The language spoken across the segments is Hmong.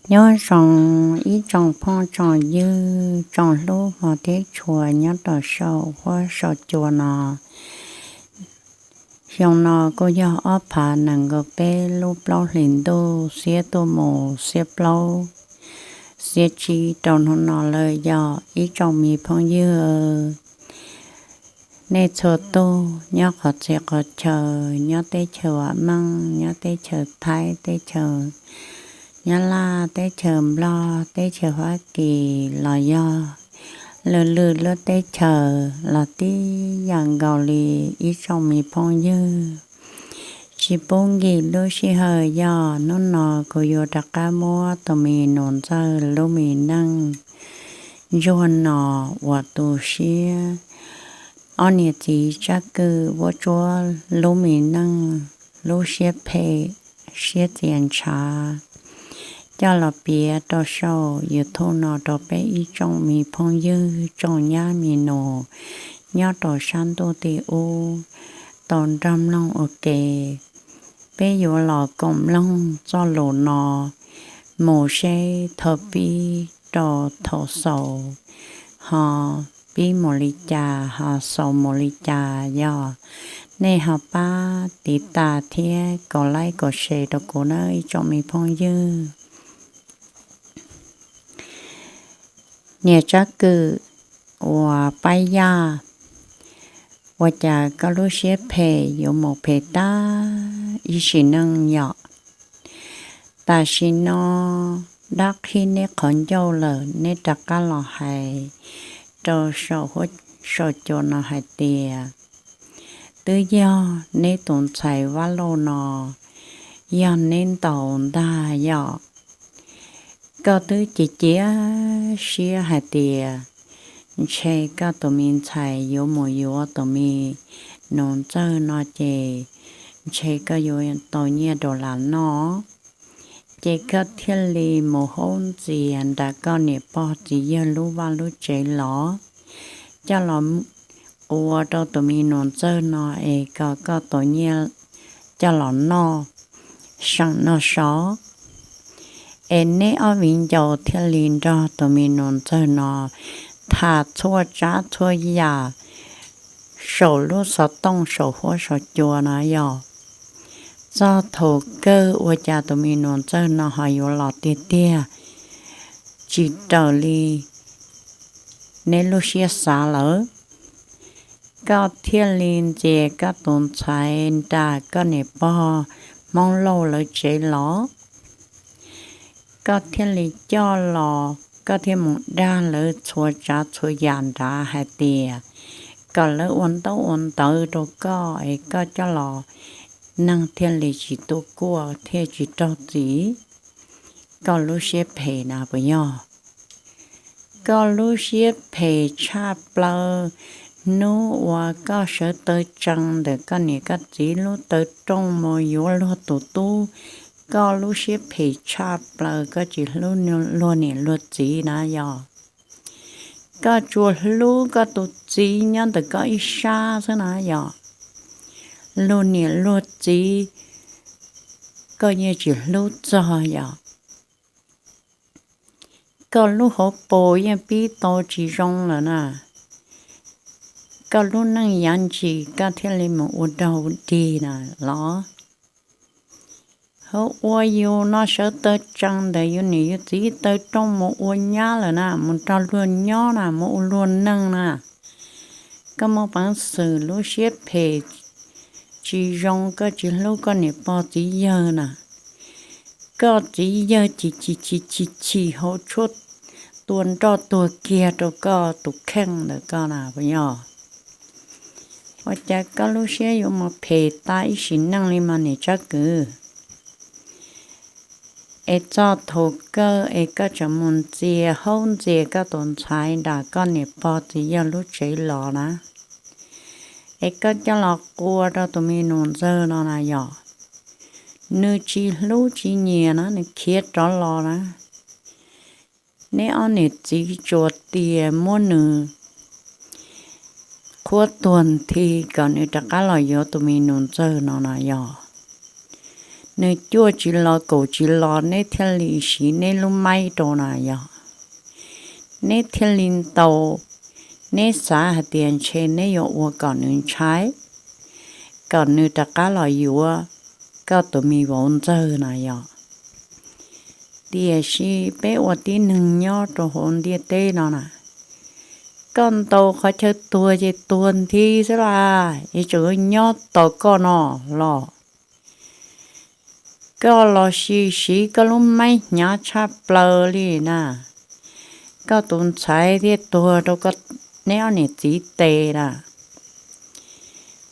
Nyob zoo ib tsoom phooj tsoom ywg tsoom hlub hmov thiab tshua nyob rau saum huab saum cua no. Xyoo no kuj yog ob phav nees nkaum peb lub plaub hlis ntuj xiab tuaj mus xiab plaub xiab tsib rau hnub no lawm yog ib tsoom me phooj ywg. Nej txhua tus nyob qhov txhia qhov chaw, nyob teb chaws Vam Meej, nyob teb chaws Thaib, teb chaws Nyab Laj, teb chaws Nplog, teb chaws Fab Kis los yog lwm lwm lub teb chaws los tib yam nkaus li ib tsoom me phooj ywg. Tsis pub nkim lub sij hawm yog hnub no kuv yuav rov qab muab tus me Nus Ntxawg lub me neej ntsuag no uas tu siab ob niam txiv Tsab Kwm vuab tsuab lub me neej, lub siab phem siab txias ntshav coj los piav rau saum YouTube no rau peb ib tsoom me phooj ywg tsoom nyab me nus nyob rau sab ntuj tim ub tau nrog mloog ua ke. Peb yuav los koom mloog txoj lus no mus seb thaum pib rau thaum xaus, ho pib mus li cas ho xaus mus li cas. Yog nej ho pab tiv tas thiab kaum like kaum share rau kuv nawb ib tsoom me phooj ywg. Niam Tsab Kwm uas Pab Yaj, ua cas koj lub siab phem yuav mus phem tag ib sim neej yom? Tam sim no dab qhib neb qhov ncauj lawm, neb rov qab los hais rau saum huab saum cua no hais tias twb yog neb tus ntxhais Vaj Lauj no yog neb ntaus ntag yom? Koj twb cia cia siab hais tias ntshe koj tus me ntxhais yuav mus yuav tus me Nus Ntxawg no ces ntshe koj yuav tau nyiaj dollar noj, ces koj thiaj li mus haub ntxias nram koj niam pog txiv yawg lub vaj lub tsev los coj los ua rau tus me Nus Ntxawg no es kom koj tau nyiaj coj los noj seem noj so. Es neb ob viv ncaus thiaj li nrog tus me Nus Ntxawg no tham txhua tsav txhua yam saum lub xov tooj saum huab saum cua no yog txog thaum kawg ua cas tus me Nus Ntxawg no ho yuav los tiag tiag, tsis raws li neb lub siab xav lawm. Koj thiaj li ntxias koj tus ntxhais nram koj niam pog Hmoob Lauj lawv tsev los, koj thiaj li coj los, koj thiaj mus dag lawv txhua tsav txhua yam nrad hais tias kom lawv ua ntaub ua ntawv rau koj es koj coj los neeg thiaj li tsis tu kuaj thiaj tsis raug txim. Koj lub siab phem na puas yog? Koj lub siab phem tshaj plaws. Hnub uas koj sawv taw tsees ntawm koj niam koj txiv lub taw rooj mus yuav luag tus tub, koj lub siab phem tshaj plaws, koj tsis hlub luag niam luag txiv na yog? Koj tsuas hlub koj tus txiv nyob ntawm koj ib sab xwb na yog? Luag niam luag txiv koj yeej tsis hlub txog yog? Koj lub hauv paus yeej pib tau tsis zoo lawm na. Koj lub neej yav ntsis koj thiaj li mus ua dog dig na los? Ho ua yus no sawv taw tsees ntawm yus niam yus txiv taw rooj mus ua nyab lawm na, mus nrog luag nyob na, mus ua luag neej na. Koj muaj peev xwm lub siab phem tsis zoo, koj tsis hlub koj niam pog txiv yawg na. Koj txiv yawg chim chim chim chim chim hauv tshuaj tua nroj tuag kiag rau koj tus kheej ntawm koj na puas yog? Ua cas koj lub siab yuav mus phem tas ib sim neej li mas niam Tsab Kwm? Es txog thaum kawg es koj tseem mus ntxias haub ntxias koj tus ntxhais nram koj niam pog txiv yawg lub tsev los na, es koj coj los qua rau tus me Nus Ntxawg no na yog? Nws tsis hlub tsis nyiam na, nws khiav rov los na. Neb ob niam txiv tsuas tias muab nws qhuab tuag nthi kom nws rov qab los yuav tus me Nus Ntxawg no na yog? nws cuaj tsis los kaum tsis los neb thiaj li siv neb lub maib rau na yog. Neb thiaj li ntaus, neb xav hais tias ntshe neb yuav ua kom nws ntshai, kom nws rov qab los yuav koj tus me vauv ntxawg na yog. Tiam sis peb ua tib neeg nyob rau hauv ntiaj teb no na, koj ntaus qhov chaw tuag ces tuag nthi xwb las, es tseem nyob tos koj no los. Koj los sis siv koj lub maib hnyav tshaj plaws li na, koj tus ntxhais thiaj tuag rau neb ob niam txiv tes na.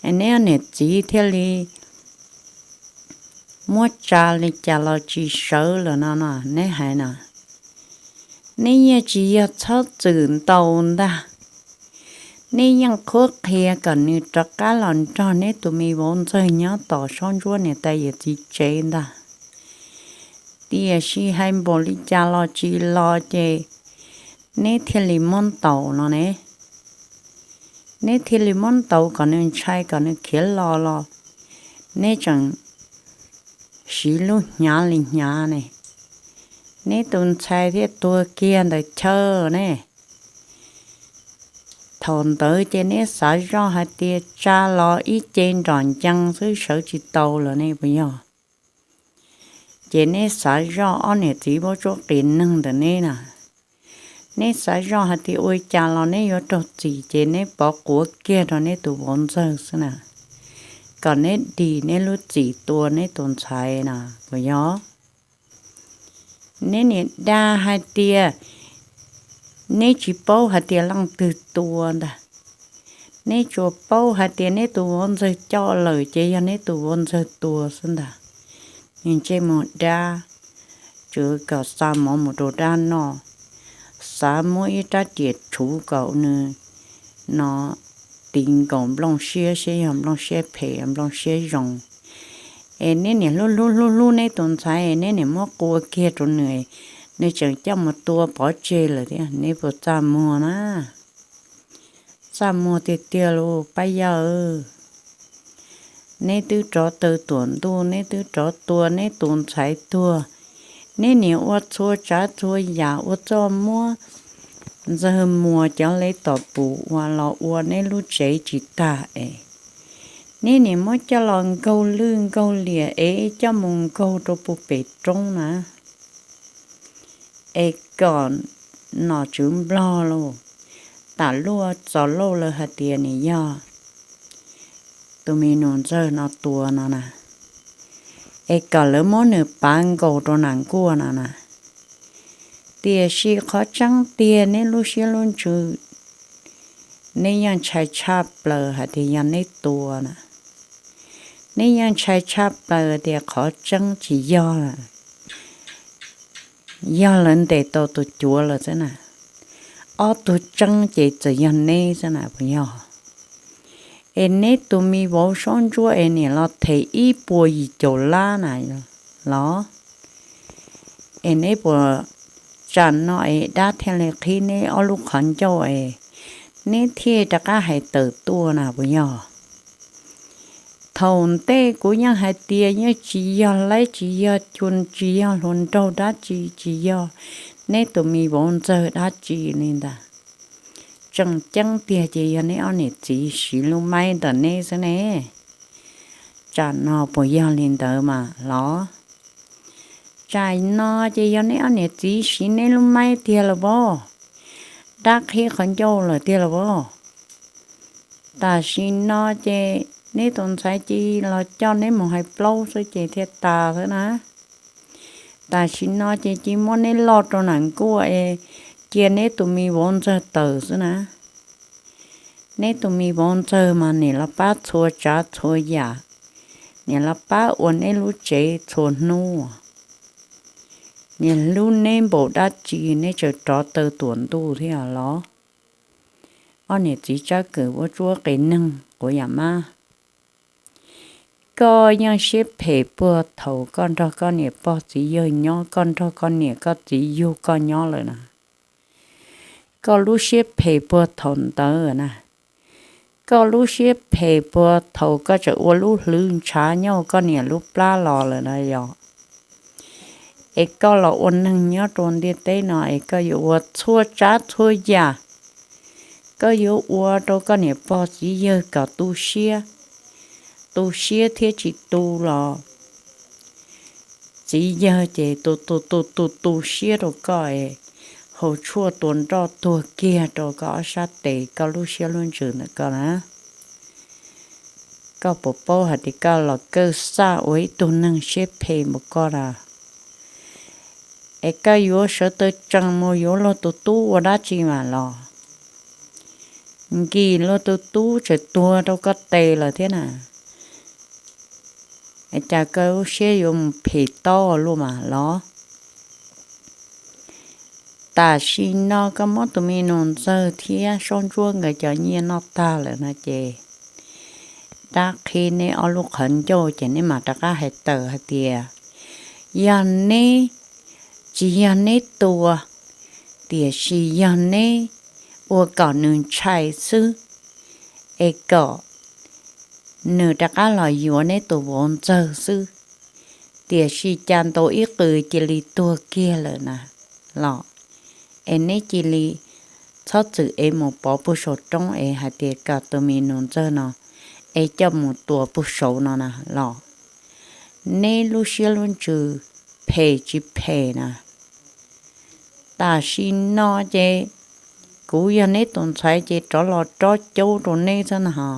Neb ob niam txiv thiaj li muab tsa li cas los tsis sawv lawm no no neb hais na. Neb yeej tsis yog txhob txwm ntaus ntag. Neb yeej qhuab qhia kom nws rov qab los nrog neb tus me vauv ntxawg nyob tom sob ntsuab niam tais yawm txiv tsev ntag. Tiam sis hais npaum li cas los tsis los ces neb thiaj li muab ntaus no ne. Neb thiaj li muab ntaus kom nws ntshai kom nws khiav los los neb tseem siv lub hnyav li hnyav ne. Neb tus ntxhais thiaj tuag kiag ntawd chaw ne. Thaum ntawd ces neb xav zoj hais tias tsa los ib ce nrom ncees xwb sawv tsis tau lawm ne puas yog? Ces neb xav zoj ob niam txiv vaub tsuab qis neeg ntawm neb na, neb xav zoj hais tias ua cas los neb yuav raug txim ces neb pov quav kiag rau neb tus vauv ntxawg xwb na, kom neb dim neb lub txim tua neb tus ntxhais na puas yog? Neb niam dag hais tias neb tsis paub hais tias leej twg tua ntag. Neb tsuas paub hais tias neb tus vauv ntxawg coj lawm ces yog neb tus vauv ntxawg tua xwb ntag. Nws ntsej muag dab, tsuas kom xa mov mus rau dab noj, xav muab ib rab riam rhuv kom nws no tiv nkaus nplooj siab, siab yog nplooj siab phem nplooj siab zoo. Es neb niam hlub hlub hlub hlub neb tus ntxhais, neb niam muab qua kiag rau nws, nws tseem coj mus tua pov tseg lawm thiab, neb puas txaj muag na? Txaj muag tiag tiag lauj pab yawg. Neb twb rov taw tuam ntuj, neb twb rov tua neb tus ntxhais tuag. Neb niam ua txhua tsav txhua yam, ua txuj muab Ntxawg Muas cov le tom pum uas los ua neb lub tsev tsis tag es, neb niam muab coj los nkaug lwj nkaug liam es coj mus nkaug rau puag pem roob na, es kom nom tswv Nplog lauj, tam luaj txog lauj lawv hais tias nws yog tus me nus Ntxawg no tua no na, es kom lawv muab nws pav nkaus rau nas nkuaj no na. Tiam sis qhov tseeb tiag neb lub siab lub ntsws, neb yeej ntshai tshaj plaws hais tias yog neb tua na. Neb yeej ntshai tshaj plaws tias qhov tseeb tsis yog, yog lawv ntes tau tus cuav lawm xwb na. Ob tug tseeb ces txawm yog neb xwb na puas yog? Es neb tus me vauv saub ntsuab es niam los them ib puas yim caum lab na los, es neb puas, tsam no es dab thiaj li qhib neb ob lub qhov ncauj es neb thiaj rov qab hais tawm tuaj na puas yog? Thaum ntej kuv yeej hais tias yeej tsis yog laib tsis yog cua tsis yog hluas nraug dab tsi tsis yog neb tus me vauv Ntxawg dab tsi li ntag. Tseem ceeb tiag ces yog neb ob niam txiv siv lub maib ntawm neb xwb ne. Tsam no puas yog li ntawd mas los? Tsam no ces yog neb ob niam txiv siv neb lub maib tiag los as, dab qhib qhov ncauj lawm tiag los as. Tam sim no ces neb tus ntxhais cia los coj neb mus hais plaub xwb ces thiaj tas xwb na. Tam sim no ces cia muab neb loj rau nas nkuaj es cia neb tus me vauv Ntxawg tawm xwb na. Neb tus me vauv Ntxawg mas niam los pab txhua tsav txhua yam, niam los pab ua neb lub tsev txhua hnub. Niam hlub neb npaum dab tsi neb tseem rov taw tuam ntuj thiab los? Ob niam txiv Tsab Kws vuab tsuab qe neeg quav yam mab, koj yeej siab phem puag thaum koj nrog koj niam pog txiv yawg nyob, koj nrog koj niam koj txiv yug koj nyob lawm na. Koj lub siab phem puag thaum ntawd na, Koj lub siab phem puag thaum koj tseem ua lub hlwv ntshav nyob koj niam lub plab los lawm na yog. Es koj los ua neeg nyob rau ntiaj teb no es koj yuav ua txhua tsav txhua yam, koj yuav ua rau koj niam pog txiv yawg kom tu siab, tu siab thiab tsis tu los txiv yawg ces tu tu tu tu tu siab rau koj es haus tshuaj tua nroj tuag kiag rau koj ob sab tes koj lub siab lub ntsws ntawm koj na. Koj puas paub hais tias koj los kawj xaj ua ib tug neeg siab phem npaum koj na? Es koj yuav sawv taw tsees mus yuav luag tus tub ua dab tsi mas los? Nkim luag tus tub tseem tuag rau koj tes lawm thiab na. Es cas koj lub siab yuav mus phem taub luaj mas los? Tam sim no koj muab tus me nus ntxawg thiab saub ntsuab nkawd cov nyiaj noj tag lawm no ces dab qhib neb ob lub qhov ncauj ces neb mam rov qab hais tawm hais tias yog neb, tsis yog neb tua, tiam sis yog neb ua kom nws ntshai xwb, es kom nws rov qab los yuav neb tus vauv ntxawg xwb, tiam sis cas ntaus ib qws cia li tuag kiag lawm na los? Es neb cia li txhob txwm es mus pov puag saum roob es hais tias kom tus me nus ntxawg no es coj mus tua puag saud no na los? Neb lub siab lub ntsws phem tsis phem na? Tam sim no ces kuv yog neb tus ntxhais ces rov los rob caub rau neb xwb na ho.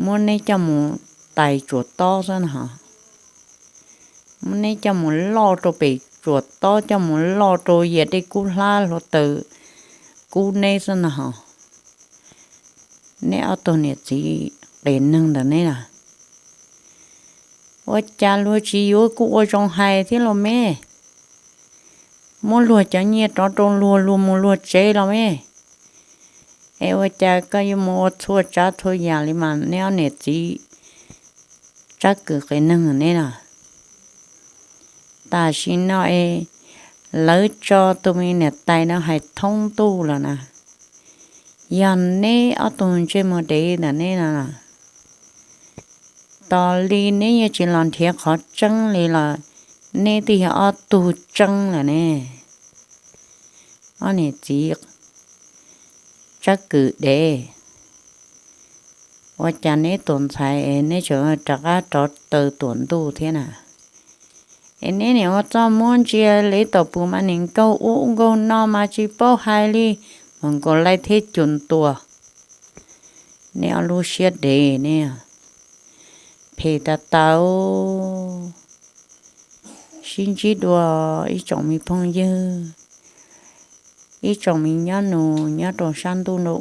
Muab neb coj mus tais tsuas tob xwb na ho. Muab neb coj mus loj rau pem tsuas tob, coj mus loj rau yam dej kub hlab hluav taws kub neb xwb na ho. Neb ob tug niam txiv qias neeg ntawm neb na. Ua cas luag tsis yuav kuj ua zoo hais thiab los me? Muab luag cov nyiaj rov rau luag, luag mus luag tsev los me. Es ua cas koj yuav mus ua txhua tsav txhua yam li mas neb ob niam txiv tsab kws qias neeg neb na. Tam sim no es lawv tso tus me niam tais no hais thoob ntuj lawm na. Yog neb ob tug ntsej muag dev ntawm neb no, tos li neb yeej tsis los nrhiav qhov tseeb li los neb twb yog ob tug tseeb lawm ne. Ob niam txiv tsab kws dev, ua cas neb tus ntxhais es neb tseem rov qab rov taw tuam ntuj thiab na? Es neb niam ua txoj muab ntsia li tom pus mas nim nkaug ub nkaug no mas tsis paub hais li, mas nkaus laij thiab cus ntua. Neb ob lub siab dev ne, phem tas tau. Sib ntsib dua ib tsoom me phooj ywg, ib tsoom me nyob nus nyob rau sab ntuj no.